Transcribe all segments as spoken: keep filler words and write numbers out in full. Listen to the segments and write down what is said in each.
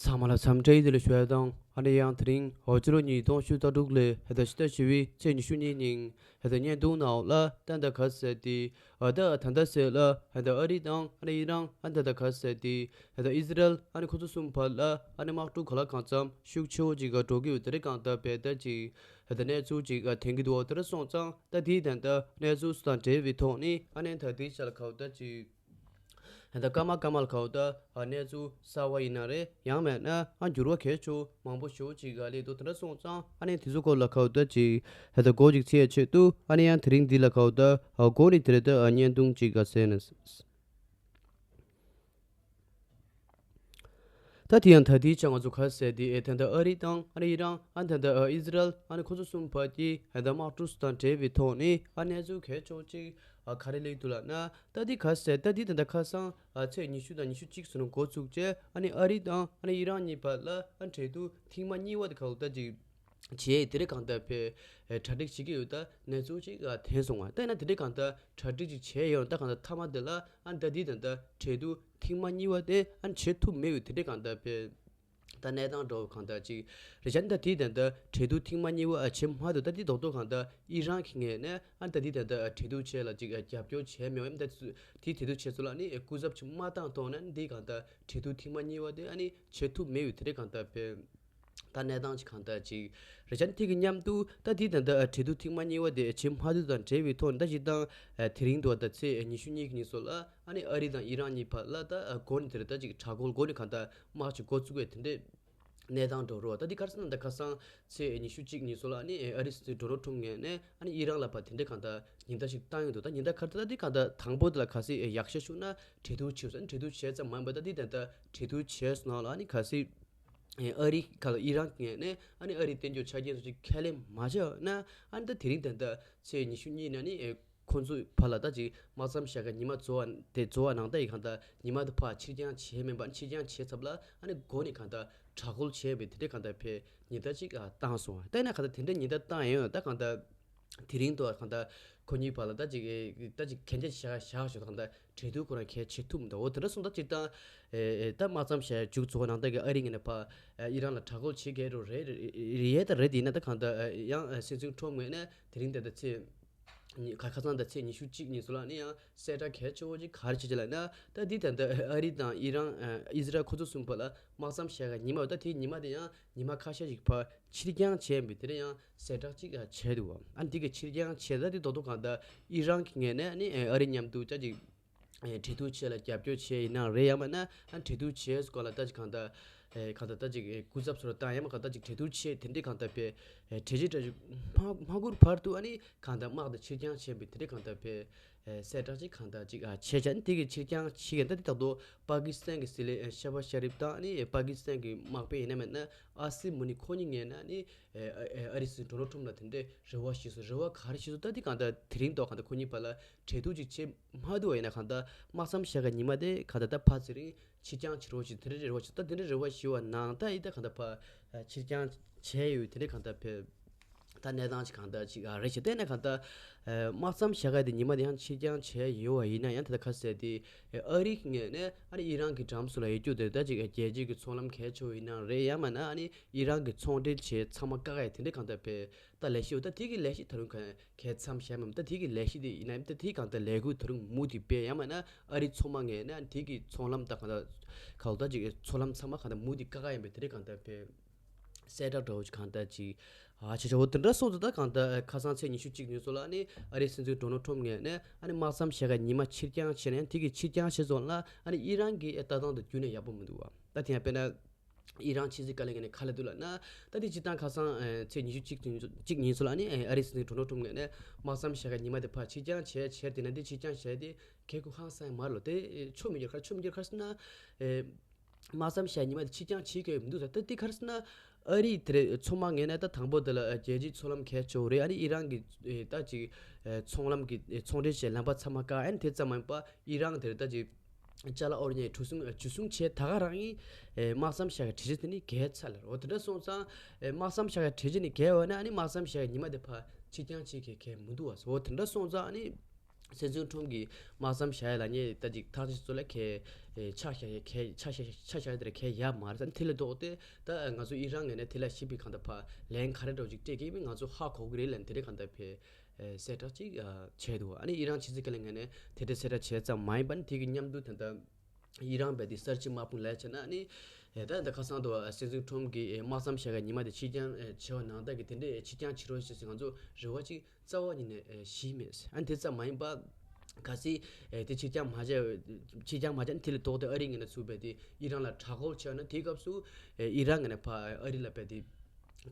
ཚང་མ་ལ་འཚམས་འདྲི་བདེ་ལེགས་ཞུ་ཡ་དང་། ཨ་ནི་ཡང་དེ་རིང་ཨོ་སྤྱི་ལོ་ཉིས་སྟོང་ཉི་ཤུ་རྩ་དྲུག་ལོའི་ཧེ་ད་ཕྱི་ཟླ་བཞི་པའི་ཚེས་ཉི་ཤུ་གཉིས་ཉིན་ཧེ་ད་བརྙན་ཐུང་ནང་ལ་ད་ད་ག་ཟེར་ཏེ། ཨ་ད་ད་ད་ཟེར་ལ་ཧེ་ད་ཨ་རི་དང་ཨ་ནི་ཨི་རན་ཨ་ད་ད་ག་ཟེར་ཏེ། ཧེ་ད་ཨི་སི་རལ་ཨ་ནི་ཁོ་ཚོ་གསུམ་བར་ལ་ཨ་ནི་དམག་འཁྲུག་ག་ལ་གང་འཚམ་ཤུགས་ཆེ་བོ་ཅིག་ག་འགྲོ་གི་ཡོད། དེ་རིང་གང་ལྟར་བེ་ད་ཅིག་ཧེ་ད་གནས་ཚུལ་ཅིག་ག་ཐོན་གི་འདུག་བ། དེ་ར་སོང་ཙང་ད་དེའི་ད་ད་གནས་ཚུལ་སུ་དང་འབྲེལ་བའི་ཐོག་ནས་ཨ་ནི་ད་དེའི་ཆ་ལ་ག་བ་ད་ཅིག་ད་སྐར་མ་སྐར་མ་ལ་ག་བ་ད་གནས་ཚུལ་གསར་བ་ཡིན་ན་རེད། ཡང་མེད་ན་ཨ་འགྱུར་བ་གལ་ཆེ་མང་པོ་ཞེ་པོ་ཅིག་ག་སླེབས་འདུག་དེ་འདྲ་སོང་ཙང་ཨ་ནི་དེ་ཚོ་སྐོར་ལ་ག་བ་ད་ཅིག་ད་ད་མགོ་ཅིག་ཚོས་ཡ་ཆེད་དུ་ཨ་ནི་ཡང་དེ་རིང་འདི་ལ་ག་བ་ད་མགོ་ནས་དེ་རེད། ད་བརྙན་ཐུང་ཅིག་ག་ཟེར་ན། ད་དེ་ཡང་ད་དེའི་ཆ་ང་ཚོ་ག་ཟེར་དེ་ཨེ་ད་ད་ཨ་རི་དང་ཨ་ནི་ཨི་རན་ཨ་ད་ད་ཨི་སི་རལ་ཨ་ནི་ཁོ་ཚོ་གསུམ་བར་གྱི་ཨེ་ད་དམག་འཁྲུག་དང་འབྲེལ་བའི་ཐོག་ནས་ཨ་གནས་ཚུལ་གལ་ཆེ་བོ་ཅིག་ཨ་ག་རེ་སླེབས་འདུག་ལབ་ན། ད་འདི་ག་ཟེར། ད་འདི་ད་ལྟ་ཁ་སང་ཨ་ཚེས་ཉི་ཤུ་དང་ཉི་ཤུ་གཅིག་ཚུན་འགོ་བཙུགས་རྗེས་ཨ་ནི་ཨ་རི་དང་ཨ་ནི་ཨི་རན་གཉིས་བར་ལ་ཨ་འབྲེལ་གཏུག་ཐེངས་མ་གཉིས་པ་དེ་ག་ལ་ད་ཅིག་བྱས། དེ་རིང་གང་ལྟར་བས་ཨེ་གྲ་སྒྲིག་བྱེད་ཀྱི་ཡོད། ད་གནས་ཚུལ་ཅིག་ཨ་ཐོན་སོང་བ། ད་ཡིན་ན་དེ་རིང་གང་ལྟར་གྲ་སྒྲིག་ཅིག་བྱས་ཡོད། ད་གང་ལྟར་མཐའ་མ་དེ་ལ་ཨ་ད་འདི་ད་ལྟ་འབྲེལ་གཏུག་ཐེངས་མ་གཉིས་པ་དེ་ཨ་བྱེད་ཐུབ་མེད་ཡོད། དེ་རིང་གང་ལྟར་བས། ད་གནས་སྟངས་འདྲ་བོ་གང་ལྟར་ཅིག་རེད་ཤག་ད་དེའི་དོན་དུ་གྲོས་བསྡུར་ཐེངས་མ་གཉིས་པ་ཨ་བྱེད་མ་ཐུབ། ད་དེ་རྡོག་རྡོག་གང་ལྟར་ཨི་རན་གྱི་ངོས་ནས་ཨ་ད་དེའི་དོན་དུ་ཨ་གྲོས་བསྡུར་བྱེད་ལ་ཅིག་ཨ་རྒྱབ་སྐྱོར་བྱས་མེད་པ། ཨ་ད་དེ་གྲོས་བསྡུར་བྱེད་ཚུལ་ལ་ནི་སྐུ་ཚབ་ཅིག་མ་བཏང་ཐོག་ནས་འདི་གང་ལྟར་གྲོས་བསྡུར་ཐེངས་མ་གཉིས་པ་དེ་ཨ་ནི་བྱེད་ཐུབ་མེད་ཡོད། དེ་རིང་གང་ལྟར་བས། ད་གནས་སྟངས་ཅིག་གང་ལྟར་ཅིག་རེད་ཤག་དེ་གི་མཉམ་དུ་ད་དེའི་དོན་དུ་ཨ་གྲོས་བསྡུར་ཐེངས་མ་གཉིས་པ་དེ་བྱེད་མ་ཐུབ་དང་འབྲེལ་བའི་ཐོག་ནས་ད་སྤྱིར་བཏང་ཨ་དེ་རིང་དུ་ད་ཚེས་ཉི་ཤུ་གཉིས་ཀྱི་ཉིན་སོགས་ལ་ཨ་ནི་ཨ་རི་དང་ཨི་རན་གཉིས་བར་ལ་ད་ཨ་འགོ་ནས་དེ་རེད། ད་ཅིག་དྲག་རྒོལ་འགོ་ནས་གང་ལྟར་དམག་ཅིག་འགོ་བཙུགས་པའི་དེ་འདྲའི་གནས་སྟངས་འགྲོ་རོགས། ད་འདི་ག་རེ་ཟེར་ན་ད་ཁ་སང་ཚེས་ཉི་ཤུ་གཅིག་ཉིན་སོགས་ལ་ཨ་ནི་ཨ་རི་སྲིད་འཛིན་ཌོ་ནལ་ཊམ་ངོས་ནས་ཨ་ནི་ཨི་རན་ལ་ཕར་དེ་འདྲའི་གང་ལྟར་ཉེན་བརྡ་ཞིག་བཏང་ཡོད་འདུག་ད་ཉེན་བརྡ་ག་རེ། ད་འདི་གང་ལྟར་དང་པོ་དེ་ལ་གལ་སྲིད་ཡག་ཤོས་བྱུང་ན་གྲོས་བསྡུར་བྱེད་ཟེར། གྲོས་བསྡུར་བྱས་ཙམ་མ་ཡིན་པ་ད་འདི་ད་ལྟ་གྲོས་བསྡུར་བྱས་སོང་ལ་ཨ་ནི་གལ་སྲིད་ཨ་རི་ག་ལ་ཨི་རན་ངོས་ནས་ཨ་ནི་ཨ་རིའི་བསྟན་བཅོས་ཆ་རྐྱེན་སོགས་ཅིག་ཁས་ལེན་མ་བྱས་ན་ཨ་ནི་ད་དེ་རིང་ད་ལྟ་ཚེས་ཉི་ཤུ་གཉིས་ན་ནི་ཨེ་ཁོང་ཚོའི་བར་ལ་ད་ཅིག་དམག་མཚམས་བཞག་ག་ཉི་མ་རྫོགས་པ་དེ་རྫོགས་པ་ནང་ད་ཡི་གང་ལྟར་ཉི་མ་དེ་ཕར་ཕྱིར་འགྱངས་བྱས་མེད་པ། ཕྱིར་འགྱངས་བྱས་ཚབ་ལ་ཨ་ནི་འགོ་ནས་གང་ལྟར་དྲག་རྒོལ་བྱས་པའི་དེ་འདྲའི་གང་ལྟར་བས་ཉེན་བརྡ་ཅིག་ཨ་བཏང་སོང་བ། ད་ཡིན་ན་གང་ལྟར་དེ་འདྲའི་ཉེན་བརྡ་བཏང་ཡོད། ད་གང་ལྟར་དེ་རིང་དུ་གང་ལྟར་ཁོ་གཉིས་བར་ལ་ད་ཅིག་ཨེ་ད་ཅིག་གན་རྒྱ་བཞག་བཞག་ཞོག་གང་ལྟར་གྲོས་བསྡུར་ཁོ་རང་གལ་ཆེ་ཐུབ་མི་འདུག་འོ་དེ་འདྲ་སོང་ད་སྤྱིར་བཏང་ཨེ་ཨེ་ད་དམག་མཚམས་བཞག་མཇུག་རྫོགས་ནང་ད་གི་ཨ་རི་ངོས་ནས་ཕར་ཨེ་ཨི་རན་ལ་དྲག་རྒོལ་བྱེད་གི་རེད་རེད་རེད་ཡས་ད་རེད། དེ་ཡིན་ན་ད་གང་ལྟར་ཨེ་ཡང་ཨེ་སྲིད་འཛིན་ཊམ་ངོས་ནས་དེ་རིང་ད་ད་ཚེས་ཉི་ཁ་ཁ་སང་ད་ཚེས་ཉི་ཤུ་གཅིག་ཉིན་སོགས་ལ་ནི་ཡང་གསལ་བསྒྲགས་གལ་ཆེ་བོ་ཅིག་ག་རེ་བྱེད་ཅེས་ལབ་ན། ད་འདི་ད་ལྟ་ཨ་རི་དང་ཨི་རན་ཨ་ཨི་སི་རལ་ཁོ་ཚོ་གསུམ་བར་ལ་དམག་མཚམས་བཞག་ག་ཉི་མ་ཡོད། ད་དེའི་ཉི་མ་དེ་ཡང་ཉི་མ་ཁ་ཤས་ཤིག་ཕར་ཕྱིར་འགྱངས་བྱས་པའི་དེ་རིང་ཡང་གསལ་བསྒྲགས་ཅིག་བྱས་འདུག་བ། ཨ་འདི་གི་ཕྱིར་འགྱངས་བྱས་ད་འདི་རྡོག་རྡོག་གང་ལྟར་ཨི་རན་གྱི་ངོས་ནས་ནི་ཨ་རི་མཉམ་དུ་ཅག་ཅིག་ཨེ་གྲོས་བསྡུར་བྱེད་ལ་རྒྱབ་སྐྱོར་བྱས་ཡིན་ན་རེད། ཡང་མིན་ན་ཨ་གྲོས་བསྡུར་བྱས་སྐོར་ལ་ད་ཅིག་གང་ལྟར་ཨེ་གང་ལྟར་ད་ཅིག་ཨེ་སྐུ་ཚབ་ཚོར་བཏང་ཡང་མིན་གང་ལྟར་ཅིག་གྲོས་བསྡུར་བྱས་དེ་འདྲའི་གང་ལྟར་བས་ཨེ་གྲོས་གཞི་འདྲ་ཅིག་མ་མ་འཁུར་བར་དུ་ཨ་ནི་གང་ལྟར་དམག་དེ་ཕྱིར་འགྱངས་བྱས་པའི་དེ་འདྲའི་གང་ལྟར་བས་ཨེ་གསལ་བསྒྲགས་ཅིག་གང་ལྟར་ཅིག་ཨ་བྱས་བྱས། ཨ་ནི་དེ་གི་ཕྱིར་འགྱངས་བྱེད་མཁན་ད་དེ་ད་དུང་པ་ཀི་སི་ཐན་གྱི་སྲིད་བློན་ཨེ་ཤ་བ་ཤ་རིབ་དང་ཨ་ནི་ཨེ་པ་ཀི་སི་ཐན་གྱི་དམག་དཔོན་ཡིན་ན་མིན་ན་ཨ་སི་མུ་ནི་ཁོ་གཉིས་ངོས་ནས་ཨ་ནི་ཨེ་ཨེ་ཨ་རི་སྲིད་འཛིན་ཌོ་ནལ་ཊམ་ལ་དེ་འདྲའི་རེ་བ་ཞུས་སོང་། རེ་བ་ག་རེ་ཞུས་སོང་། ད་འདི་གང་ལྟར་དེ་རིང་ཐོག་གང་ལྟར་ཁོ་གཉིས་བར་ལ་གྲོས་བསྡུར་ཅིག་བྱེད་མ་ཐུབ་པ་ཡིན་ན་གང་ལྟར་དམག་མཚམས་བཞག་ག་ཉི་མ་དེ་གང་ལྟར་ད་ཕར་ཚེ་རིང་ཕྱིར་འགྱངས་བྱེད་རོགས་ཞེས་དེ་འདྲའི་རེ་བ་ཞུས། ད་དེ་འདྲའི་རེ་བ་ཞུས་པ་ནང་ད་ཡིན་ད་གང་ལྟར་ཕར་ཕྱིར་འགྱངས་བྱས་ཡོད། དེ་འདྲའི་གང་ལྟར་བས་ད་གནས་སྟངས་ཅིག་གང་ལྟར་ཅིག་ཨ་རེད་ཞེས་བལྟས་ན་གང་ལྟར་དམག་མཚམས་བཞག་ག་དེ་ཉི་མ་དེ་ཡང་ཕྱིར་འགྱངས་བྱས་ཡོད་པ་ཡིན་ན་ཡང་ད་ལྟ་ཁ་གསལ་དེ་ཨ་རི་གི་ངོས་ནས་ཨ་ནི་ཨི་རན་གྱི་འགྲམ་སུ་ལ་ཡོད་རྒྱུ་དེ་ད་ཅིག་རྒྱལ་སྤྱིའི་གི་ཚོང་ལམ་གལ་ཆེ་བོ་ཡིན་ན་རེད། ཡང་མིན་ན་ཨ་ནི་ཨི་རན་གྱི་ཚོང་འབྲེལ་བྱེད་ཚང་མ་བཀག་ཡ་དེ་འདྲའི་གང་ལྟར་བས་ད་ལས་གཞི་ཡོད། ད་དེ་གི་ལས་གཞི་ད་རུང་ག་གས་མཚམས་བཞག་མེད། ད་དེ་གི་ལས་གཞི་དེ་ཡིན་ན་ད་དེ་གང་ལྟར་ལས་འགུལ་ད་རུང་མུ་མཐུད་སྤེལ། ཡང་མིན་ན་ཨ་རི་ཚོང་མ་ངོས་ནས་དེ་གི་ཚོང་ལམ་ད་གང་ལྟར་གང་ལྟར་ཅིག་ཚོང་ལམ་ཚང་མ་གང་ལྟར་མུ་མཐུད་བཀག་ག་ཡིན་པའི་དེ་འདྲའི་གང་ལྟར་བས་གསལ་བསྒྲགས་འདྲ་བོ་ཅིག་གང་ལྟར་ཅིག་ཨ་ཆེ་ཆེ་བོ་དེ་འདྲ་སོང་ཙང་ད་གང་ལྟར་ཁ་སང་ཚེས་ཉི་ཤུ་གཅིག་ཉིན་སོགས་ལ་ཨ་ནི་ཨ་རིའི་སྲིད་འཛིན་ཌོ་ནལ་ཊམ་ངོས་ནས་ཨ་ནི་དམག་མཚམས་བཞག་ག་ཉི་མ་ཕྱིར་འགྱངས་བྱས་ནས་དེ་གི་ཕྱིར་འགྱངས་བྱས་སོང་ལ་ཨ་ནི་ཨི་རན་གྱི་ལྟ་སྟངས་དེ་རྒྱུན་ནས་ཡག་པོ་མི་འདུག་བ། ད་དེ་ཡང་དཔེར་ན། ཨི་རན་ཕྱི་སྲིད་བཀའ་བློན་ངོས་ནས་ག་རེ་འདུག་ལབ་ན། ད་དེ་སྤྱིར་བཏང་ཁ་སང་ཨེ་ཚེས་ཉི་ཤུ་གཅིག་ཉིན་གཅིག་ཉིན་སོགས་ལ་ནི་ཨེ་ཨ་རིའི་སྲིད་འཛིན་ཌོ་ནལ་ཊམ་ངོས་ནས་དམག་མཚམས་བཞག་ག་ཉི་མ་དེ་ཕར་ཕྱིར་འགྱངས་བྱས་བྱས་དེ་ན་དེ་ཕྱིར་འགྱངས་བྱས་དེ་གལ་ཁུ་ཧང་སང་མ་རེད་ལོ། དེ་ཆོ་མི་འགྱུར་ག་ཆོ་མི་འགྱུར་ག་ཟེར་ན། ཨེ་དམག་མཚམས་བཞག་ཉི་མ་དེ་ཕྱིར་འགྱངས་བྱེད་དགོས་མི་འདུག་ཟེར། ད་དེ་ག་རེ་ཟེར་ན། ཨ་རིའི་དེ་རེད་ཚོང་མ་ངོས་ནས་ད་དང་པོ་དེ་ལ་རྒྱལ་སྤྱིའི་ཚོང་ལམ་གལ་ཆེ་བོ་རེད། ཨ་ནི་ཨི་རན་གྱི་ཨེ་ད་ཅིག་ཨེ་ཚོང་ལམ་གྱི་ཨེ་ཚོང་འབྲེལ་བྱེད་ལམ་པ་ཚང་མ་བཀག་ཨ་ནི་དེ་ཙམ་མ་ཡིན་པ་ཨི་རན་དེ་རེད་ད་ཅིག་ཅ་ལག་དབོར་ཉེས་འཇུ་བཟུང་འཇུ་བཟུང་བྱས་ད་ག་རང་ཡིན། ཨེ་དམག་མཚམས་བཞག་གི་གྲོས་གཞི་དེ་ནི་འགལ་ཚར་ལ་རོ། དེ་འདྲ་སོང་ཙང་ཨེ་དམག་མཚམས་བཞག་གི་གྲོས་གཞི་ནི་འགལ་བ་ན་ཨ་ནི་དམག་མཚམས་བཞག་གི་ཉི་མ་དེ་ཕར་ཕྱིར་འགྱངས་བྱེད་མཁན་གལ་མི་འདུག་བ་ཟེར། འོ་དེ་འདྲ་སོང་ཙང་ཨ་ནི་ སྲིད་འཛིན་ཁྲོམ་གྱིས་དམག་མཚམས་བཞག་ཡ་ལ་ངས་ད་ཅིག་ཐག་གཅོད་ཚོ་ལ་ཁས་ཆ་བཞག་ཡ་ཁས་ཆ་བཞག་ཆ་བཞག་ཡ་དེ་ལ་ཁས་ཡ་མ་རེད་ས་དེ་ལས་ལྡོག་སྟེ་ད་ང་ཚོ་ཨི་རན་ངོས་ནས་དེ་ལ་ཞིབ་པའི་གང་ལྟར་ཕར་ལན་ག་རེ་འདྲ་བོ་ཅིག་སྤྲད་ཀྱི་ཡིན་མིན་ང་ཚོ་ཧ་གོ་གི་རེད་ལབ་དེ་འདྲའི་གང་ལྟར་ཕར་གསལ་བསྒྲགས་ཅིག་བྱས་འདུག་ཨ་ནི་ཨི་རན་ཕྱི་སྲིད་བཀའ་བློན་ངོས་ནས་དེ་འདྲའི་གསལ་བསྒྲགས་བྱས་ཙམ་མ་ཡིན་པ་ནི་དེ་གི་མཉམ་དུ་ད་ལྟ། ཨི་རན་བས་དེ་གསར་བརྗེ་དམག་དཔུང་ལས་བྱས་ན་ནི། ད་ད་ཁ་སང་དུ་སྲིད་འཛིན་ཁྲོམ་གྱིས་དམག་མཚམས་བཞག་གི་ཉི་མ་དེ་ཕྱིར་འགྱངས་བྱས་པ་ནང་ལྟར་གྱི་དེ་འདྲའི་ཕྱིར་འགྱངས་བྱེད་རོགས་ཞེས་ང་ཚོ་རེ་བ་ཅིག་རྩ་བ་ཉིད་ནས་བཞེས་མེད། ཨ་ནི་དེ་ཙམ་མ་ཡིན་པ། གལ་སྲིད་དེ་ཕྱིར་འགྱངས་མ་བྱས་ཕྱིར་འགྱངས་མ་བྱས་ནི་དེ་ལས་ལྡོག་སྟེ་ཨ་རིའི་ངོས་ནས་ཚུར་བས་དེ་ཨི་རན་ལ་དྲག་རྒོལ་བྱས་ན་དེའི་སྐབས་སུ་ཨི་རན་ངོས་ནས་ཕར་ཨ་རི་ལ་བས་དེ།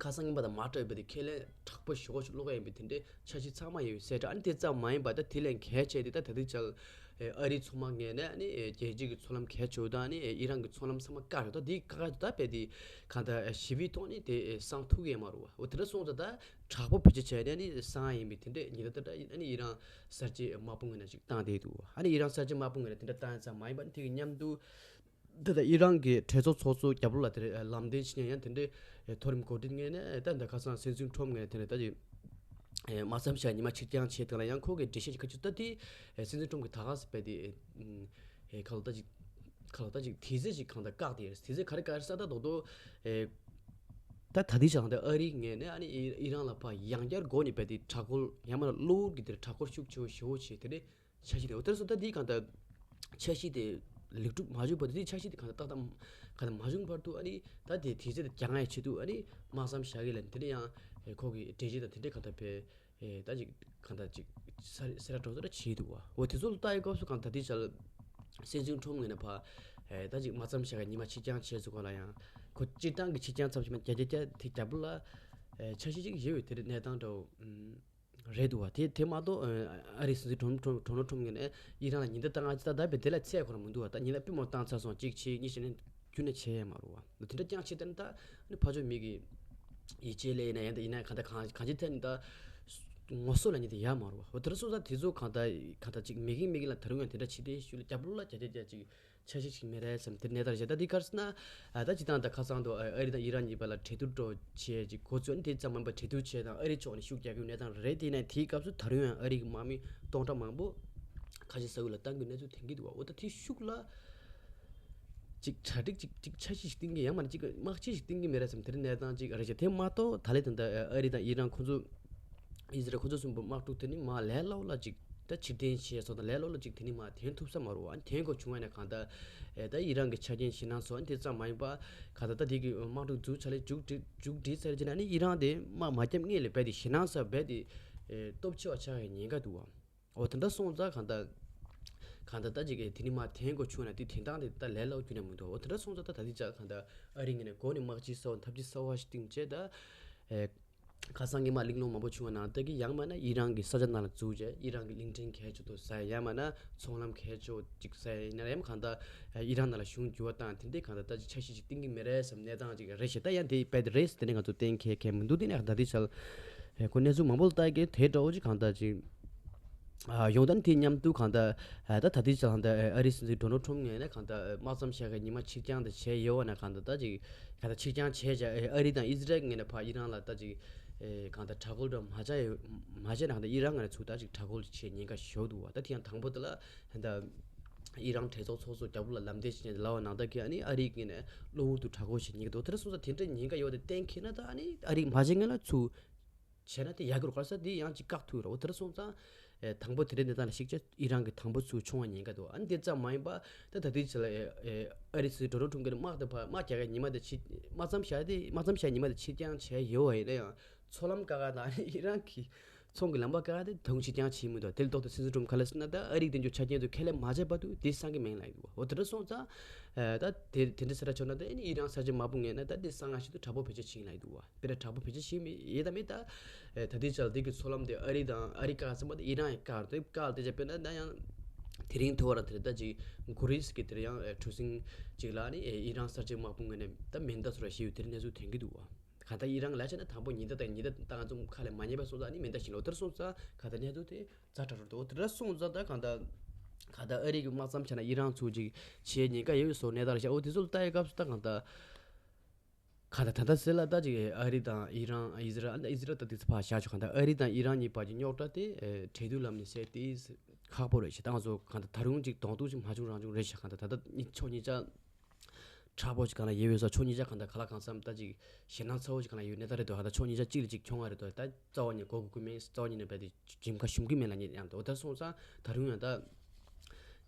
ཁ་སང་ཉིན་པ་དང་མ་སྤྲད་པའི་དེ་ཁས་ལེན་དྲག་པོ་ཞེ་པོ་ཞིག་བླུག་ཡ་ཡིན་པའི་དེ་འདྲའི་འཆར་གཞི་ཚང་མ་ཡོད་པའི་གསལ་བསྒྲགས། ཨ་ནི་དེ་ཙམ་མ་ཡིན་པ་ད་དེ་ལས་གལ་ཆེ་དེ་ད་ད་ལྟའི་ཆར་ཨ་རིའི་མཚོ་དམག་ངོས་ནས་ཨ་ནི་རྒྱལ་སྤྱི་གི་མཚོ་ལམ་གལ་ཆེ་བོ་དང་ཨ་ནི་ཨི་རན་གྱི་མཚོ་ལམ་ཚང་མ་བཀག་ཡོད། ད་དེ་བཀག་ཡོད་ད་དཔེ་དེ་གང་ལྟར་ཞི་བའི་ཐོག་ནས་དེ་སང་ཐུབ་ཀྱི་ཡོད་མ་རེད་བ། འོ་དེ་འདྲ་སོང་ཙང་ད་དྲག་པོ་བེད་སྤྱོད་བྱས་ནས་ཨ་ནི་སང་ཡ་ཡིན་པའི་དེ་འདྲའི་ཉེན་བརྡ་ད་ཨ་ནི་ཨི་རན་གསར་བརྗེ་དམག་དཔུང་ངོས་ནས་ཅིག་བཏང་བསྡད་འདུག་ཨ་ནི་ཨི་རན་གསར་བརྗེ་དམག་དཔུང་ངོས་ནས་དེ་འདྲ་བཏང་ཡ་ཙམ་མ་ཡིན་པ་ཨ་ནི་དེ་གི་མཉམ་དུ། འདི་ལྟར་ཨི་རན་གྱི་གྲོས་ཚོགས་ཚོགས་གཙོ་རྒྱབ་ལོགས་ལ་དེར་ལམ་སྟོན་བྱེད་མཁན་ཡང་དེ་འདྲའི་མཐོ་རིམ་འགོ་ཁྲིད་ངོས་ནས་ད་འདི་ཁ་སང་སྲིད་འཛིན་ཁྲོམ་ངོས་ནས་དེ་འདྲ་ད་ཅིག་དམག་མཚམས་བཞག་ཉི་མ་ཕྱིར་འགྱངས་བྱས་དེ་ལ་ཡང་ཁོ་གི་འགྲེལ་བཤད་ཅིག་ཁ་ཅིག་ད་དེ་སྲིད་འཛིན་ཁྲོམ་གྱི་ད་ག་ཟེར་བས་དེ་ཁ་ལོ་ད་ཅིག་ཁ་ལོ་ད་ཅིག་དེ་ཚེ་ཞིག་གང་ལྟར་བཀག་དེ་དེ་ཚེ་ག་རེ་ག་རེ་ས་ད་རྡོག་རྡོག་ད་ད་དེ་ཞག་ད་ཨ་རིའི་ངོས་ནས་ཨ་ནི་ཨི་རན་ལ་ཕར་ཡང་བསྐྱར་སྒོ་ནས་བས་དེ་དྲག་རྒོལ་ཡང་མིན་ན་གློ་བུར་གྱི་དེར་དྲག་རྒོལ་ཤུགས་ཆེ་བོ་ཞེ་བོ་བྱས་དེ་འདྲའི། འཆར་གཞི་དེ་འོ་དེར་སོང་ད་འདི་གང་ལྟར་འཆར་གཞི་དེ་ལེགས་གྲུབ་མ་བྱུང་བར་དུ་འདི་འཆར་གཞི་དེ་གང་ལྟར་ཏག་ཏག་གང་ལྟར་མ་བྱུང་བར་དུ་ཨ་ནི་ད་དེ་དུས་ཚོད་དེ་འགྱངས་ཡ་ཆེད་དུ་ཨ་ནི་དམག་མཚམས་བཞག་གི་ལ་དེ་འདྲ་ཡང་ཁོ་གི་འགྲེལ་བཤད་དང་དེ་འདྲའི་གང་ལྟར་བས་ད་ཅིག་གང་ལྟར་ཅིག་ས་སེ་ར་གྲོང་ཚོ་ལ་བྱེད་འདུག་བ། འོ་དེ་ཚོ་ལ་ལྟ་ཡི་སྐབས་སུ་གང་ལྟར་དེ་ཆ་ལ་སྲིད་འཛིན་ཁྲོམ་ངོས་ནས་ཕ་ད་ཅིག་དམག་མཚམས་བཞག་གི་ཉི་མ་ཕྱིར་འགྱངས་བྱས་སུ་གང་ལ་ཡང་ཁོ་སྤྱིར་བཏང་གི་ཕྱིར་འགྱངས་ཚབས་ཆེ་མ་བརྒྱ་ཆ་བརྒྱ་དེ་རྒྱབ་ལ་འཆར་གཞི་ཅིག་ཡོད་དེ་རེད་གནས་སྟངས་འདྲ་བོ། རེད་འདུག་བ། དེ་དེ་མ་གཏོགས་ཨ་རིའི་སྲིད་འཛིན་ཁྲོམ་ཁྲོམ་ཁྲོམ་ཁྲོམ་ངོས་ནས་ཨི་རན་ལ་ཉེན་བརྡ་བཏང་ང་ཅི་ད་ད་བས་དེ་ལ་ཚད་ཁོ་རང་མི་འདུག་བ། ད་ཉེན་བརྡ་པུས་མོ་བཏང་ཚར་སོང་གཅིག་བྱས་གཉིས་བྱས་ནས་རྒྱུན་ནས་བྱས་ཡ་མ་རུ་བ། དེ་འདྲ་རྐྱང་བྱས་ད་ནི་ད་ནི་ཕ་ཕྱོགས་མི་གི་ཡིད་ཆེས་ལས་ཡིན་ན་ཡང་ད་ཡིན་ན་གང་ལྟར་གང་གང་ཅི་ཐད་ནི་ད་ངོ་སོ་ལ་ཉེན་བརྡ་ཡ་མ་རུ་བ། འོ་དེ་འདྲ་སོང་ཙང་དེ་ཚོ་གང་ལྟར་གང་ལྟར་ཅིག་མི་གི་མི་གི་ལ་ད་རུང་ཡང་དེ་འདྲ་བྱས་ཏེ་ཤུལ་ལ་རྒྱབ་ལོགས་ལ་བརྒྱ་ཆ་བརྒྱ་ཅིག་འཆར་གཞི་ཞིག་མི་རེད་བསམ་དེར་གནས་སྟངས་རེད། ད་འདི་ག་རེ་ཟེར་ན་ད་སྤྱིར་བཏང་ད་ཁ་སང་དུ་ཨ་རི་དང་ཨི་རན་གཉིས་བར་ལ་གྲོས་བསྡུར་འགྲོ་བྱས་ཅིག་འགོ་བཙུགས་ནས་དེ་ཙམ་མིན་པར་གྲོས་བསྡུར་བྱས་དང་ཨ་རི་ཕྱོགས་ནས་ཤུགས་རྒྱག་རྒྱུའི་གནས་སྟངས་རེད། དེ་ནས་དེའི་སྐབས་སུ་ད་རུང་ཡང་ཨ་རི་གི་དམག་མི་སྟོང་ཕྲག་མང་པོ་ཁ་ཆེ་ས་ཁུལ་ལ་གཏང་རྒྱུའི་གནས་ཚུལ་ཐོན་གྱི་འདུག་བ། འོ་ད་དེ་ཤུགས་ལ་ཅིག་གྲ་སྒྲིག་ཅིག་ཅིག་འཆར་གཞི་ཞིག་བཏིང་གི་ཡང་མིན་ན་ཅིག་དམག་སྤྱི་ཞིག་བཏིང་གི་མེད་རེད་བསམ་དེར་གནས་སྟངས་ཅིག་རེད་ཤག་དེ་མ་གཏོགས་ད་ལས་ད་ལྟ་ཨ་རི་དང་ཨི་རན་ཁོ་ཚོ་ཨི་ཟི་རལ་ཁོ་ཚོ་གསུམ་པོ་དམག་འཁྲུག་དེ་ནི་མ་ལས་སླ་བོ་ལ་ཅིག་ད་ཕྱིར་འཐེན་བྱས་སོང་ད་ལས་སླ་བོ་ལ་ཅིག་དེ་ནི་མ་འཐེན་ཐུབ་ས་མ་རེད་བ། འཐེན་དགོས་བྱུང་བ་ནས་གང་ལྟར་ཨེ་ད་ཨི་རན་གྱི་ཆ་རྐྱེན་ཞེད་སྣང་སོགས་དེ་ཙམ་མ་ཡིན་པ་གང་ལྟར་ད་དེ་གི་དམག་འཁྲུག་མཇུག་ཆ་ལས་མཇུག་སྒྲིལ་མཇུག་སྒྲིལ་ཚར་རྗེས་ནས་ནི་ཨི་རན་དེ་དམག་མ་བརྒྱབ་སྔོན་ལ་རྦད་དེ་ཞེད་སྣང་ས་རྦད་དེ་ཨེ་སྟོབས་ཆེ་བ་ཆགས་ཡའི་ཉེན་ཁ་འདུག་བ། འོ་དེ་འདྲ་སོང་ཙང་གང་ལྟར་གང་ལྟར་ད་ཅིག་དེ་ནི་མ་འཐེན་དགོས་བྱུང་ན་དེ་འཐེན་སྟངས་དེ་ད་ལས་སླ་བོ་ཁྱོན་ནས་མི་འདུག་འོ་དེ་འདྲ་སོང་ཙང་ད་ད་ལྟའི་ཆར་གང་ལྟར་ཨ་རི་ངོས་ནས་འགོ་ནས་དམག་སྤྱི་གསར་བ་འཐབ་ཇུས་གསར་བ་ཞིག་བཏིང་བྱས་ད་ཨེ་ཁ་སང་གི་མ་གླེང་སློང་མང་པོ་བྱུང་བ་ནང་ལྟར་གྱི་ཡང་མིན་ན་ཨི་རན་གྱི་ས་ཆ་ནང་ལ་འཛུལ་བྱས་ཨི་རན་གྱི་གླིང་ཕྲན་གལ་ཆེ་དུ་ཟ་ཡ་ཡང་མིན་ན་ཚོང་ལམ་གལ་ཆེ་ཅིག་ཟ་ཡ་ཡིན་ན་ཡང་གང་ལྟར་ཨེ་ཨི་རན་ནང་ལ་གཞུང་འགྱུར་བ་བཏང་དེ་འདྲའི་གང་ལྟར་ད་ཅིག་འཆར་གཞི་ཅིག་བཏིང་གི་མེད་རེད་བསམ་གནས་སྟངས་ཅིག་རེད་ཤག་ད་ཡང་དེ་རྦད་དེ་རེད་དེ་ནས་ང་ཚོ་གཏན་འཁེལ་མཁན་མི་འདུག་དེ་ནས་ད་ལྟའི་ཆར་ཨེ་ཁོ་གནས་ཚུལ་མང་པོ་ལ་ལྟ་གི་དེ་འདྲ་བོ་ཅིག་གང་ལྟར་ཅིག་ཨ་ཡོང་ད་ནི་དེ་མཉམ་དུ་གང་ལྟར་ཨ་ད་ད་ལྟའི་ཆར་གང་ལྟར་ཨ་རིའི་སྲིད་འཛིན་ཌོ་ནལ་ཊམ་ངོས་ནས་གང་ལྟར་དམག་མཚམས་བཞག་གི་ཉི་མ་ཕྱིར་འགྱངས་དེ་བྱས་ཡོད་པ་ན་གང་ལྟར་ད་ཅིག་གང་ལྟར་ཕྱིར་འགྱངས་བྱས་བྱས་ཨ་རི་དང་ཨི་ཟི་རལ་ངོས་ནས་ཕར་ཨི་རན་ལ་ད་ཅིག་ཨེ་གང་ལྟར་དྲག་རྒོལ་འདྲ་མ་བྱས་ཡོད་མ་བྱས་ན་གང་ལྟར་ཨི་རན་ངོས་ནས་ཚུར་ད་ཅིག་དྲག་རྒོལ་བྱེད་ཉེན་ཁ་ཞེ་པོ་འདུག་བ། ད་དེ་ཡང་དང་པོ་དེ་ལ་གང་ལྟར་ཨི་རན་གྲོས་ཚོགས་ཚོགས་གཙོ་རྒྱབ་ལོགས་ལ་ལམ་སྟོན་བྱས་ནས་ལབ་པ་ནང་ལྟར་གྱི་ཨ་ནི་ཨ་རི་གིས་ནས་གློ་བུར་དུ་དྲག་རྒོལ་བྱེད་ཉེན་ཁ་འདུག་དེ་འདྲ་སོང་ཙང་དེ་འདྲ་ཉེན་ཁ་ཡོད་དེ་གཏན་འཁེལ་ན་ད་ཨ་ནི་ཨ་རི་མ་བྱེད་ངེས་ལ་ཚུར་བྱས་ན་དེ་ཡག་གི་རེད། ག་རེ་ཟེར་དེ་ཡང་ཅིག་བཀག་ཐུབ་རེད། འོ་དེ་འདྲ་སོང་ཙང་ཨེ་དང་པོ་དེ་འདྲའི་གནས་སྟངས་ལ་གཞིགས་བྱས་ཨི་རན་གྱི་དང་པོ་ཚུར་མཆོང་བ་ཉེན་ཁ་འདུག་ཨ་ནི་དེ་ཙམ་མ་ཡིན་པ་ད་ད་ལྟའི་ཆ་ལ་ཨེ་ཨེ་ཨ་རི་སྲིད་འཛིན་ཌོ་ནལ་ཊམ་གྱིས་དམག་དེ་ཕར་དམག་རྒྱག་གི་ཉི་མ་དེ་ཕྱིར་དམག་མཚམས་བཞག་དེ་དམག་མཚམས་བཞག་ཉི་མ་དེ་ཕྱིར་འགྱངས་བྱས་ཡོད་པ་ཡིན་ན་ཡང་མཚོ་ལམ་བཀག་ག་དང་ཨི་རན་གྱི་ཚོང་གི་ལམ་པ་བཀག་ག་དེ་ད་དུང་ཕྱིར་འགྱངས་བྱེད་མི་འདུག་དེ་ལ་ལྡོག་སྟེ་སྲིད་འཛིན་ཊམ་ག་ལ་ཟེར་ན་ད་ཨ་རིས་དེ་ཚོ་ཆ་རྐྱེན་ཚོ་ཁས་ལེན་མ་བྱས་བར་དུ་དེ་སང་གི་མིན་ལབ་ཀྱི་འདུག་འོ་དེ་འདྲ་སོང་ཙང་ཨེ་ད་དེ་དེ་འདྲ་ཟེར་ར་ཆོག་ན་ད་ཨ་ནི་ཨི་རན་གསར་བརྗེ་དམག་དཔུང་ངོས་ནས་ད་དེ་སང་ང་ཞིག་ཏུ་དྲག་པོ་བེད་སྤྱོད་བྱེད་ཀྱི་ཡིན་ལབ་ཀྱི་འདུག་བ། དཔེར་ན་དྲག་པོ་བེད་སྤྱོད་བྱེད་མི་ཡོད་དམ་མེད་ད། ཨེ་ད་ལྟའི་ཆར་འདི་གི་མཚོ་ལམ་དེ་ཨ་རི་དང་ཨ་རི་བཀག་ཙམ་པ་དེ་ཨི་རན་ཡང་བཀག་རེད། བཀག་དེ་ཆ་དཔེར་ན་ད་ཡང་དེ་རིང་ཐོ་བ་ར་དེ་རེད་ད་ཅིག་གུ་རིས་ཀྱི་དེར་ཡང་ཨེ་གྲུ་གཟིངས་ཅིག་ལ་ནི་ཨེ་ཨི་རན་གསར་བརྗེ་དམག་དཔུང་ངོས་ནས་ད་མེ་མདའ་ཚོ་ར་བཞེས་ཡོད་དེ་རིང་གནས་ཚུལ་ཐོན་གྱི་འདུག་བ། གང་ལྟར་ཨི་རན་ལ་བྱས་ན་དང་པོ་ཉེན་བརྡ་དང་ཉེན་བརྡ་བཏང་ཙམ་ཁ་ལས་མ་ཉན་པ་སོང་ཙང་ནི་མེ་མདའ་བཞིན་ལོ་དེར་སོང་ཙང་གང་ལྟར་གནས་ཚུལ་དེ་ཛ་དྲག་རེད་འདུག་དེ་འདྲ་སོང་ཙང་ད་གང་ལྟར་གང་ལྟར་ཨ་རི་གི་དམག་མཚམས་བྱས་ན་ཨི་རན་ཚོ་ཅིག་བྱེད་ཉེན་ཁ་ཡོད་བཟོ་གནས་སྟངས་རེད་ཤག་འོ་དེ་ཚོ་ལ་ལྟ་ཡི་སྐབས་སུ་ད་གང་ལྟར། གང་ལྟར་ད་ལྟ་ཟེར་ལ་ད་ཅིག་ཨ་རི་དང་ཨི་རན་ཨི་ཟི་རལ་ཨ་ཨི་ཟི་རལ་ད་དེ་ཚོ་ཕར་བཞག་ཆོག་གང་ལྟར་ཨ་རི་དང་ཨི་རན་གཉིས་བར་གྱི་རྙོག་དྲ་དེ་ཨེ་གྲོས་བསྡུར་ལམ་ནས་སེལ་ཏེ་ ཁག་པོ་རེད་ཤག་ད་ང་ཚོ་གང་ལྟར་ད་རུང་ཅིག་གདོང་ཐུག་ཅིག་མ་བྱུང་རང་བྱུང་རེད་ཤག་གང་ལྟར་ད་ལྟ་གཉིས་ཕྱོགས་གཉིས་ཆ་དྲག་པོ་ཅིག་གང་ལ་ཡོད་པའི་ས་ཕྱོགས་གཉིས་ཆ་གང་ལྟར་ག་ལ་གང་འཚམ་ད་ཅིག་ཞེད་སྣང་ཚ་བོ་ཅིག་གང་ལ་ཡོད་གནས་སྟངས་རེད་འདུག་གང་ལྟར་ཕྱོགས་གཉིས་ཆ་གཅིག་ལ་གཅིག་མཁྱོང་ང་རེད་འདུག་ད་རྩ་བ་ཉིད་གོ་དགོས་ཀྱི་མེད། རྩ་བ་ཉིད་ནས་རྦད་དེ་ཞིབ་ཁ་ཞུམ་གྱི་མེད་ལབ་མཁན་ཡང་འདུག་ད་སོང་ཙང་ད་རུང་ཡང་ད་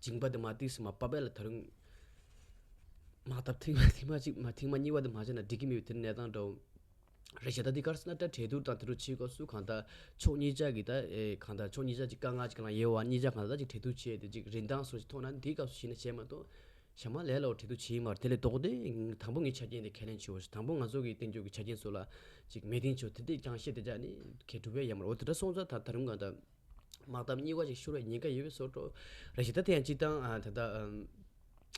སྦྱིན་པ་དེ་མ་ཏིག་སེ་མ་པ་པས་ལ་ད་རུང་དམག་འཐབ་ཐེངས་མ་ཐེངས་མ་གཅིག་མ་ཐེངས་མ་གཉིས་པ་དེ་མ་བྱས་ན་འགྲིག་གི་མེད་པའི་དེ་གནས་སྟངས་འདྲ་བོ་རེད་ཤག་ད་འདི་ག་རེ་ཟེར་ན་ད་གྲོས་བསྡུར་དང་དེ་འདྲ་བྱེད་སྐབས་སུ་གང་ལྟར་ཕྱོགས་གཉིས་ཆ་གི་ད་ཨེ་གང་ལྟར་ཕྱོགས་གཉིས་ཆ་གཅིག་དཀའ་ངལ་ཅིག་གང་ལ་ཡོད་པ་གཉིས་ཆ་གང་ལྟར་ད་ཅིག་གྲོས་བསྡུར་བྱས་ཏེ་ཅིག་རིན་ཐང་སོགས་ཅིག་མཐོང་ན་འདིའི་སྐབས་སུ་གཞི་ནས་བྱས་མ་གཏོགས་ཞག་མ་ལས་སླ་བོ་གྲོས་བསྡུར་བྱེད་ཀྱི་མ་རེད། དེ་ལས་ལྡོག་སྟེ་དང་པོ་ངའི་ཆ་རྐྱེན་དེ་ཁས་ལེན་བྱེད་དགོས་ཤག་དང་པོ་ང་ཚོ་གི་བསྟན་འགྱུར་གྱི་ཆ་རྐྱེན་སོགས་ལ་ཅིག་མོས་མཐུན་བྱེད་དེ་འདྲས་ཀྱང་བཤད་དེ་ཅག་ནི་གལ་སྒྲུབ་པས་ཡ་མ་རེད། འོ་དེ་འདྲ་སོང་ཙང་ད་ད་རུང་གང་ལྟར་དམག་འཐབ་གཉིས་པ་ཞིག་ཤོར་བའི་ཉེན་ཁ་ཡོད་པའི་བཟོ་འདྲ་རེད་ཤག་ད་དེ་ཡང་སྤྱིར་བཏང་ཨ་ད་ལྟ་ཨམ་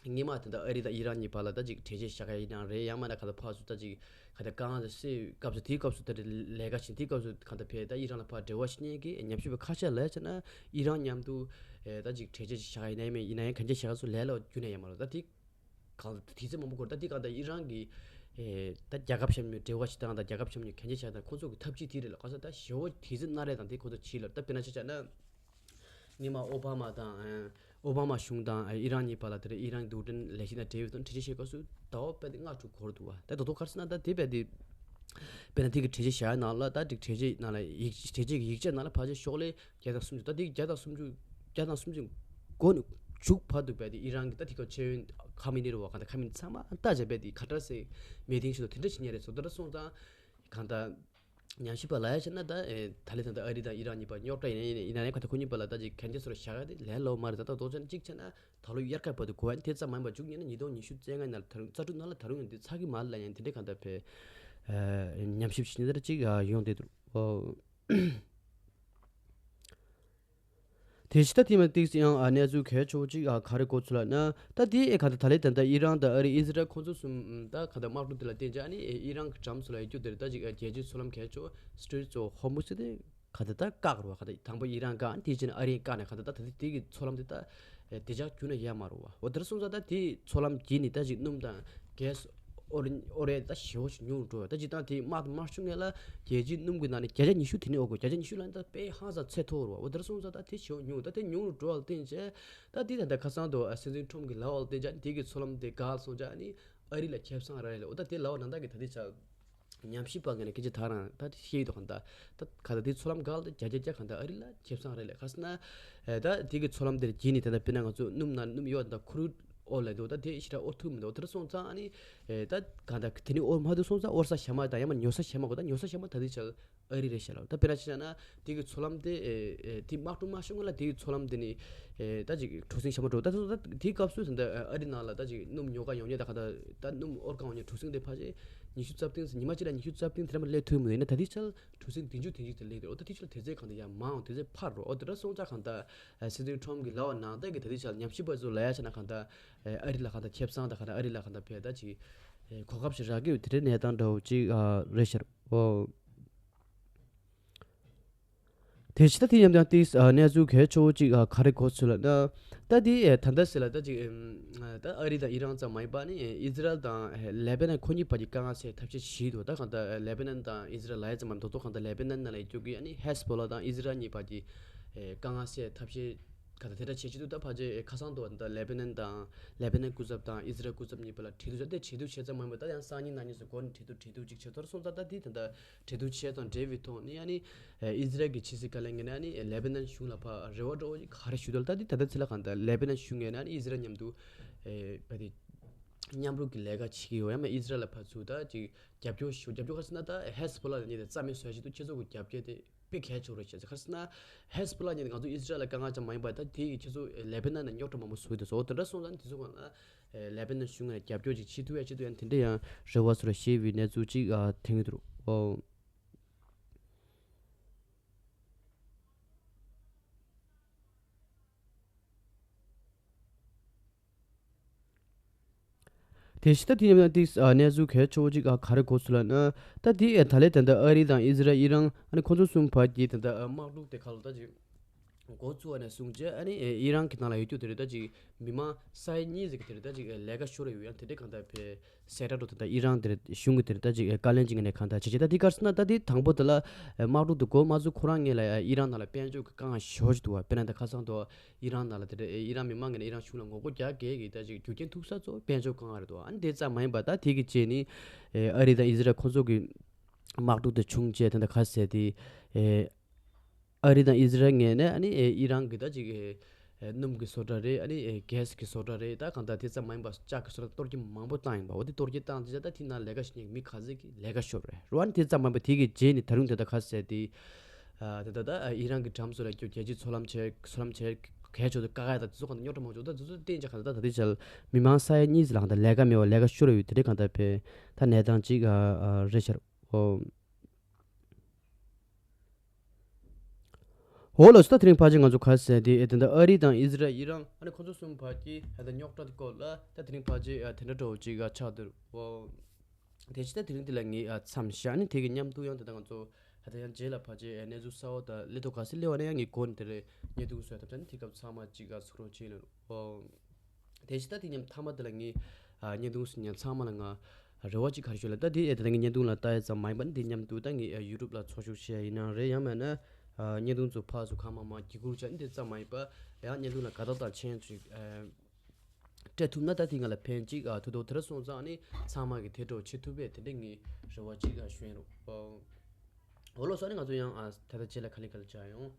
སྔོན་མ་ད་ལྟ་ཨ་རི་དང་ཨི་རན་གཉིས་བར་ལ་ད་ཅིག་གྲོས་ཆོད་བཞག་ཡ་ཡིན་ནའང་རེད། ཡང་མིན་ན་ག་ད་ཕར་ཚུར་ད་ཅིག་ག་ད་དཀའ་ངལ་དུ་སེལ་སྐབས་སུ་དེའི་སྐབས་སུ་ད་ལས་ཀ་བྱེད་དེའི་སྐབས་སུ་ག་ད་ཕེ་ད་ཨི་རན་ལ་ཕར་འབྲེལ་བ་བྱེད་མཁན་གྱི་ཉམས་ཞིབ་པ་ཁ་ཤས་ལ་བྱས་ན་ཨི་རན་མཉམ་དུ་ཨེ་ད་ཅིག་གྲོས་ཆོད་ཅིག་བཞག་ཡ་ཡིན་ནའི་མིན་ཡིན་ན་ཡང་གན་རྒྱ་བཞག་སུ་ལས་སླ་བ་རྒྱུ་ནས་ཡ་མ་རེད། ད་དེ་གང་དུས་ཚོད་མང་པོ་འགོར། ད་འདི་གང་ལྟར་ཨི་རན་གྱི་ཨེ་ད་རྒྱལ་ཁབ་གཞན་མཉམ་འབྲེལ་བ་ཞིག་དང་ད་རྒྱལ་ཁབ་གཞན་མཉམ་གན་རྒྱ་བཞག་དང་ཁོང་ཚོ་གི་ཐབས་ཇུས་དེ་རེད་ལ། ག་ས་ད་ཞེ་བོ་དུས་ཚོད་སྣ་རལ་དང་དེ་ཁོང་ཚོ་བྱིས་ལ་ད་དཔེར་ན་ཆ་བཞག་ན་སྔོན་མ་ཨོ་བྷ་མ་དང་ཨེ་ཨོ་བྷ་མ་གཞུང་དང་ཨེ་ཨི་རན་གཉིས་བར་ལ་དེ་རིང་ཨི་རན་གྱི་རྡུལ་ཕྲན་ལས་གཞི་དང་འབྲེལ་ཡོད་དང་གྲོས་ཆོད་བྱེད་སྐབས་སུ་ཟླ་བ་དཔེ་དེ་ལྔ་དྲུག་འགོར་འདུག་བ། ད་ད་དུང་ག་རེ་ཟེར་ན་ད་དེ་དཔེ་དེ་དཔེར་ན་དེ་གི་གྲོས་ཆོད་བཞག་ནང་ལ་ད་དེ་གྲོས་ཆོད་ནང་ལ་ཡིག་གྲོས་ཆོད་ཀྱི་ཡིག་ཆ་ནང་ལ་ཕལ་ཆེར་ཤོག་ལྷེ་བརྒྱ་དང་སུམ་ཅུ། ད་དེ་བརྒྱ་དང་སུམ་ཅུ་བརྒྱ་དང་སུམ་ཅུ་འགོ་ནས་མཇུག་བར་དུ་རྦད་དེ་ཨི་རན་གྱི་ད་དེ་ག་ཤེས་ཡོན་ཁ་མི་ནི་རུ་བ་གང་ད་ཁ་མི་ཚང་མ་ལྟ་བྱས་རྦད་དེ་ག་འདྲ་སེ་མེད་དེང་ཞིག་ཏུ་དེ་འདྲ་བྱེད་ཉེ་རེད་སོ། ད་འདྲ་སོང་ཙང་གང་ད་ཉམས་ཞིབ་པ་ལ་ཡ་བྱས་ན་ད་ཨེ་ད་ལེ་ད་ད་ཨ་རི་དང་ཨི་རན་གཉིས་བར་རྙོག་དྲ་ཡིན་ན་ཡིན་ན་ཡིན་ན་ནས་ག་ད་ཁོ་གཉིས་བར་ལ་ད་ཅིག་གན་རྒྱ་སོར་བཞག་ཡ་དེ་ལས་སླ་བོ་མ་རེད། ད་ད་དོ་ཅན་གཅིག་བྱས་ན་ད་ལོ་དབྱར་ཁ་བར་དུ་གོ་བ་དེ་ཙམ་མ་ཡིན་པ་མཇུག་ཉིན་ན་ཉིས་སྟོང་ཉི་ཤུ་རྩ་ལྔ་ནང་ལ་ད་རུང་རྩ་དྲུག་ནང་ལ་ད་རུང་ཡང་དེ་ཚ་གི་མ་ལ་ཡང་དེ་འདྲའི་གང་ལྟར་བས་ཉམས་ཞིབ་བྱེད་ནི་ད་ཅིག་ཡོང་བསྡད་འདུག་དེ་ཕྱི་ད་དེ་མ་ཏིག་ཡང་གནས་ཚུལ་གལ་ཆེ་བོ་ཅིག་ག་རེ་གོ་ཚུལ་ལ་ན་ད་དེ་ག་ད་ད་ལེ་ད་ད་ཨི་རན་ད་ཨ་རི་ཨི་ཟི་རལ་ཁོང་ཚོ་གསུམ་ད་ག་ད་དམག་འཁྲུག་དེ་ལ་བརྟེན་ཅིག་ཨ་ནི་ཨི་རན་གྱི་གྲམ་སུ་ལ་ཡོད་རྒྱུ་དེ་རེད། ད་ཅིག་རྒྱལ་སྤྱིའི་ཚོགས་ལམ་གལ་ཆེ་བོ་སི་ཏྲེ་ཊི་ཨོཕ་ཧོར་མུ་ཛི་དེ་ག་ད་ད་བཀག་རུ་བ་ག་ད་དང་པོ་ཨི་རན་བཀག་ནས་ག་ད་དེ་རྗེས་ནས་ཨ་རིས་བཀག་ནས་ག་ད་ད་ད་དེ་གི་ཚོགས་ལམ་དེ་ད་ཨེ་བདེ་འཇགས་རྒྱུན་ནས་ཡལ་མ་རུ་བ། འོ་དེར་སོང་ཙང་ད་དེ་ཚོགས་ལམ་བརྒྱུད་ནས་ད་ཅིག་སྣུམ་དང་གེ་སི་ཨོ་རེད་ཨོ་རེད་ད་ཞེ་བོ་ཞིག་ཉུང་རུ་འགྲོ་བ། ད་ཅིག་ད་དེ་དམག་དམག་ཤུགས་ངེས་ལ་རྒྱལ་སྤྱིའི་སྣུམ་གི་ནང་ནས་བརྒྱ་ཆ་ཉི་ཤུ་དེ་ནས་འོ་གོ་བརྒྱ་ཆ་ཉི་ཤུ་ལ་ད་དཔེ་ཧང་སང་ཚད་མཐོ་རུ་བ། འོ་དེར་སོང་ཙང་ད་དེ་ཞེ་བོ་ཉུང་ད་དེ་ཉུང་རུ་འགྲོ་བ་ལ་བརྟེན་བྱས་ད་དེ་ད་ད་ཁ་སང་དུ་སྲིད་འཛིན་ཁྲོམ་གི་ལབ་པ་ལ་བརྟེན་བྱས་དེ་གི་ཚོགས་ལམ་དེ་འགག་སོང་ཙང་ནི་ཨ་རི་ལ་ཁེ་བཟང་རག་ལས། འོ་ད་དེ་ལབ་པ་ནང་ད་གི་ད་དེ་ཆ། ཉམས་ཞིབ་པ་ངོས་ནས་སྐད་ཆ་ད་རང་ད་བཤད་ཡོད་དོ་གང་ལྟར་ད་ག་ད་དེ་ཚོགས་ལམ་འགག་ལ་བརྒྱ་ཆ་བརྒྱ་གང་ལྟར་ཨ་རི་ལ་ཁེ་བཟང་རེད་ལས། ག་ཟེར་ན་ད་དེ་གི་ཚོགས་ལམ་དེར་བརྒྱུད་ནས་ད་ལྟ་དཔེར་ན་ང་ཚོ་སྣུམ་ནང་སྣུམ་ཡོད་ད་ཁུ་རུད་ཨོ་ལ་འདུག་ད་དེ་ཞེ་དྲག་ཨོ་ཐུབ་མི་འདུག་དེར་སོང་ཙང་ཨ་ནི་ད་གང་ལྟར་དེ་ནི་ཨོ་མ་འདུག་སོང་ཙང་ཨོ་ས་ཞ་མ་དང་ཡང་མ་ཉོ་ས་ཞ་མ་གོ་ད་ཉོ་ས་ཞ་མ་ད་དེ་ཆ་ཨ་རི་རེད་ཤག་ལ། ད་དཔེར་ན་ཆ་བཞག་ན་དེ་གི་ཚོགས་ལམ་དེ་དེ་དམག་འཁྲུག་མ་བྱུང་སྔོན་ལ་དེ་གི་ཚོགས་ལམ་དེ་ནི་ད་ཅིག་གྲུ་གཟིངས་ཞ་མ་འགྲོ་ད་དེ་སྐབས་སུ་ད་ཨ་རི་ནང་ལ་ད་ཅིག་སྣུམ་ཉོ་ག་ཡོང་ཉེ་ད་ག་ད་ད་སྣུམ་ཨོར་གང་ཡོང་ཉེ་གྲུ་གཟིངས་དེ་ཕལ་ཆེར། ཉི་ཤུ་རྩ་བདུན་ཉི་མ་གཅིག་ལ་ཉི་ཤུ་རྩ་བདུན་དེ་འདྲ་མ་སླེབས་ཐུབ་མི་འདུག་ཡིན་ན་ད་ལྟའི་ཆར་གྲུ་གཟིངས་བདུན་ཅུ་དོན་གཅིག་དེ་སླེབས་འདུག་འོ་ད་དེ་ཆར་དེ་ཚོའི་གང་ལྟར་ཡང་མང་དེ་ཚོའི་ཕར་རོ། འོ་དེ་འདྲ་སོང་ཙང་གང་ལྟར་སྲིད་འཛིན་ཁྲོམ་གྱི་ལབ་པ་ནང་བཞིན་གྱི་ད་ལྟའི་ཆར་ཉམས་ཞིབ་པ་ཚོ་ལབ་ཡ་ཆ་ན་གང་ལྟར་ཨ་རི་ལ་གང་ལྟར་ཁེ་བཟང་དང་གང་ལྟར་ཨ་རི་ལ་གང་ལྟར་བས་ད་ཅིག་གོ་སྐབས་ཤིག་རག་གི་ཡོད་དེ་འདྲའི་གནས་སྟངས་འདྲ་བོ་ཅིག་རེད་ཤག་འོ། དེ་ཕྱི་ད་དེ་མཉམ་དུ་ཡང་ཏིས་གནས་ཚུལ་གལ་ཆེ་བོ་ཅིག་ག་རེ་གོ་ཚུལ་ལ་ན། ད་དེ་ད་ལྟ་ཟེར་ལ་ད་ཅིག་ད་ཨ་རི་དང་ཨི་རན་ཙམ་མ་ཡིན་པ་ནི་ཨི་ཟི་རལ་དང་ལེ་པེ་ནན་ཁོ་གཉིས་བར་གྱི་དཀའ་ངལ་སེལ་ཐབས་ཤེས་བྱེད་འདུག་ད་གང་ལྟར་ལེ་པེ་ནན་དང་ཨི་ཟི་རལ་ལ་ཡ་ཙམ་མ་མདོ་ཐོག་གང་ལྟར་ལེ་པེ་ནན་ནང་ལ་ཡི་རྒྱུག་གི་ཨ་ནི་ཧེ་སི་བྷོ་ལ་དང་ཨི་ཟི་རལ་གཉིས་བར་གྱི་དཀའ་ངལ་སེལ་ཐབས་ཤེས་ག་ད་དེ་འདྲ་བྱེད་ཀྱི་འདུག་ད་ཕལ་ཆེར་ཁ་སང་དུ་ད་ལེ་པེ་ནན་དང་ལེ་པེ་ནན་སྐུ་ཚབ་དང་ཨི་ཟི་རལ་སྐུ་ཚབ་གཉིས་བར་ལ་གྲོས་བསྡུར་ད་དེ་གྲོས་བསྡུར་བྱས་ཙམ་མ་ཡིན་པ་ད་ཡང་སང་ཉིན་གནངས་ཉིན་སུ་འགོ་ནས་གྲོས་བསྡུར་གྲོས་བསྡུར་ཅིག་བྱས་ཐོར་སོང་ཙང་ད་དེ་ད་ལྟ། གྲོས་བསྡུར་བྱས་དང་འབྲེལ་བའི་ཐོག་ནས་ཨ་ནི་ཨི་ཟི་རལ་གྱི་ཕྱི་སྲིད་བཀའ་བློན་ངོས་ནས་ཨ་ནི་ལེ་པེ་ནན་གཞུང་ལ་ཕར་རེ་བ་འདྲ་བོ་ཅིག་ག་རེ་ཞུ་འདོད་ལ་ད་འདི་ད་ལྟ་ཚེ་ལ་གང་ལྟར་ལེ་པེ་ནན་གཞུང་ངོས་ནས་ཨ་ནི་ཨི་ཟི་རལ་མཉམ་དུ་ཨེ་བ་དེ་མཉམ་རུབ་ཀྱི་ལས་ཀ་བྱེད་ཀྱི་ཡོད་ཡང་མ་ཨི་ཟི་རལ་ལ་ཕར་ཚུར་ད་ཅིག་རྒྱབ་སྐྱོར་ཞུ་རྒྱབ་སྐྱོར་ག་ཟེར་ན་ད་ཧེ་སི་བྷོ་ལ་ནས་ད་རྩ་མེད་བཟོ་བཞིན་འདུག་ཁྱེད་ཚོ་གི་རྒྱབ་སྐྱོར་དེ་དཔེ་གལ་ཆེ་བོ་རེད་བྱས་ཙང་ག་ཟེར་ན་ཧེ་སི་བྷོ་ལ་ནས་ང་ཚོ་ཨི་ཟི་རལ་ལ་དཀའ་ངལ་ཅང་མ་ཡིན་པ་ད་དེ་ཡི་ཁྱེད་ཚོ་ལེ་པེ་ནན་ནས་རྙོག་དྲ་མང་པོ་བཟོ་འདུག་སོ་དེ་འདྲ་སོང་ཙང་དེ་ཚོ་གང་ལ་ལེ་པེ་ནན་གཞུང་ངོས་ནས་རྒྱབ་སྐྱོར་ཅིག་བྱེད་ཐུབ་ཡ་བྱེད་ཐུབ་ཡ་དེ་འདྲ་ཡང་རེ་བ་ཚོར་ཞེས་པའི་གནས་ཚུལ་ཅིག་ཐོན་གྱི་འདུག་ཨོ། དེ་ཕྱི་ད་དེ་ཡིན་ན་དེ་གནས་ཚུལ་གལ་ཆེ་བོ་ཅིག་ག་རེ་གོ་སོང་ལབ་ན། ད་དེ་ད་ལས་ད་ལྟ་ཨ་རི་དང་ཨི་ཟི་རལ་ཨི་རན་ཨ་ནི་ཁོ་ཚོ་གསུམ་བར་གྱི་ད་ལྟ་དམག་འཁྲུག་དེ་ཁ་ལོ་ད་ཅིག་འགོ་བཙུགས་པ་ནས་བཟུང་བྱས་ཨ་ནི་ཨི་རན་གྱི་ནང་ལ་ཡོད་རྒྱུ་དེ་རེད། ད་ཅིག་མི་མང་ས་ཡ་གཉིས་ཟིག་གི་དེ་རེད། ད་ཅིག་ལས་ཀ་ཤོར་ཡོད། ཡང་དེ་འདྲའི་གང་ལྟར་བས་གསལ་བསྒྲགས་འགྲོ་དེ། ད་ཨི་རན་དེ་རེད། གཞུང་གི་དེ་རེད། ད་ཅིག་བཀའ་བློན་ཅིག་ངོས་ནས་གང་ལྟར་བྱས་བྱས། ད་དེ་ག་རེ་ཟེར་ན། ད་དེ་དང་པོ་དེ་ལ་དམག་འཁྲུག་དེ་འགོ་མ་བཙུགས་ཁོ་རང་སྔོན་ལ་ཨི་རན་ནང་ལ་དཔལ་འབྱོར་གྱི་དཀའ་ངལ་ཞེ་པོ་ཅིག་འདུག་པ། དཔེར་ན་ད་ཁ་སང་དུ་ཨི་རན་ནང་ལ་དེ་རེད། ཨི་རན་མི་མང་ངོས་ནས་ཨི་རན་གཞུང་ལ་ངོ་རྒོལ་རྒྱག་གི་གི་ད་ཅིག་རྒྱུ་རྐྱེན་ཐུག་ས་གཙོ་བོ་དཔལ་འབྱོར་དཀའ་ངལ་རེད་འདུག། ཨ་ནི་དེ་ཙམ་མ་ཡིན་པ་ད་དེ་གི་རྗེས་ནི་ཨ་རི་དང་ཨི་ཟི་རལ་ཁོ་ཚོ་གི་དམག་འཁྲུག་དེ་བྱུང་རྗེས་དེ་འདྲ་ག་ཟེར་དེ། ཨ་རི་དང་ཨི་ཟི་རལ་ངོས་ནས་ཨ་ནི་ཨི་རན་གྱི་ད་ཅིག་སྣུམ་གྱི་བཟོ་གྲྭ་རེད། ཨ་ནི་གྷེ་སི་གི་བཟོ་གྲྭ་རེད། ད་གང་ལྟར་དེ་ཙམ་མ་ཡིན་པ་ལྕགས་ཀྱི་བཟོ་གྲྭ་གཏོར་སྐྱོན་མང་པོ་བཏང་ཡིན་པ། འོ་དེ་གཏོར་སྐྱོན་བཏང་རྗེས་ད་དེ་ནང་ལས་ཀ་བྱེད་མཁན་མི་ག་ཚོད་ཀྱི་ལས་ཀ་ཤོར་རེད་རོ། ཨ་ནི་དེ་ཙམ་མ་ཡིན་པ་དེ་གི་རྗེས་ནི་ད་རུང་དེ་ད་ག་ཟེར་དེ། ཨ་དེ་ད་ད་ཨི་རན་གྱི་གྲམ་ཚོ་ལ་རྒྱུ་རྒྱལ་སྤྱིའི་ཚོགས་ལམ་བྱས། ཚོགས་ལམ་བྱས་གལ་ཆོག་དེ་དཀའ་ངལ་དང་དེ་ཚོ་གང་ལྟར་རྙོག་དྲ་མང་ཆོག་ད་དེ་ཚོ་བསྟན་ཅིག་གང་ལྟར་ད་ད་དེ་ཆ་ལ་མི་མང་ས་ཡ་གཉིས་ལ་གང་ལྟར་ལས་ཀ་མེད་པ་ལས་ཀ་ཤོར་ཡོད། དེ་འདྲའི་གང་ལྟར་བས་ད་གནས་སྟངས་ཅིག་ཨ་ཨ་རེད་ཤག་འོ། འོ་ལགས་སོ། ད་དེ་རིང་ཕལ་ཆེར་ང་ཚོ་ག་རེ་ཟེར་དེ། ཨེ་དེ་འདྲ་ཨ་རི་དང་ཨི་ཟི་རལ་ཨི་རན་ཨ་ནི་ཁོ་ཚོ་གསུམ་བར་གྱི་ཨ་ད་རྙོག་དྲ་དེ་སྐོར་ལ་ད་དེ་རིང་ཕལ་ཆེར་ཨ་དེ་འདྲ་འདྲ་བོ་ཅིག་ཨ་ཆགས་འདུག་འོ། དེ་ཕྱི་ད་དེ་རིང་འདི་ལ་ངས་ཨ་མཚམས་བཞག་ནི་དེ་གི་མཉམ་དུ་ཡང་དེ་ད་ང་ཚོ་ཨ་ད་ཡང་རྗེས་ལ་ཕལ་ཆེར་ཨ་གནས་ཚུལ་གསར་བ་དང་སླེབས་དུས་ག་ཚོད་སླེབས་པ་ན་ཡང་ངས་འགོ་ནས་དེ་རེད་བརྙན་ཐུང་བཟོས་ཐབས་བྱས་ནི་དེ་སྐབས་ཚང་མ་ཅིག་ཨ་གཟིགས་རོགས་བྱེད་ལོ། འོ། དེ་ཕྱི་ད་དེ་མཉམ་མཐའ་མ་དེ་ལ་ངས་ཨ་བརྙན་ཐུང་གཟིགས་མཁན་ཚང་མ་ལ་ང་རེ་བ་ཅིག་ག་རེ་ཞུ་ལ། ད་དེ་ཨེ་ད་ངས་བརྙན་ཐུང་ལ་ལྟ་ཡ་ཙམ་མ་ཡིན་པ་ནི་དེ་མཉམ་དུ་ད་ངས་ཨ་ཡུ་ཊུབ་ལ་ཚོགས་ཞུགས་བྱས་ཡིན་ན་རེད། ཡང་མིན་ན་ཨ་བརྙན་ཐུང་ཚོ་ཕར་ཚུར་གང་མང་མང་བརྒྱུད་སྐུར་བྱས་ནི་དེ་ཙམ་མ་ཡིན་པ། ཡང་བརྙན་ཐུང་ལ་དགའ་རྟགས་དང་མཆན་ཅིག་ཨ་སྤྲད་ཐུབ་ན་ད་དེ་ང་ལ་ཕན་ཅིག་ཨ་ཐུག་འདུག། དེ་འདྲ་སོང་ཙང་ནི་ཚང་མ་གིས་དེ་འདྲ་བྱེད་ཐུབ་པས་དེ་འདྲ་ངས་རེ་བ་ཅིག་ཨ་ཞུ་ཡིན་རོགས། འོ་ལགས་སོ། ཨ་ནི་ང་ཚོ་ཡང་ཨ་ད་ལྟ་རྗེས་ལ་ག་ལེ་ག་ལེ་བྱ་ཡོང་།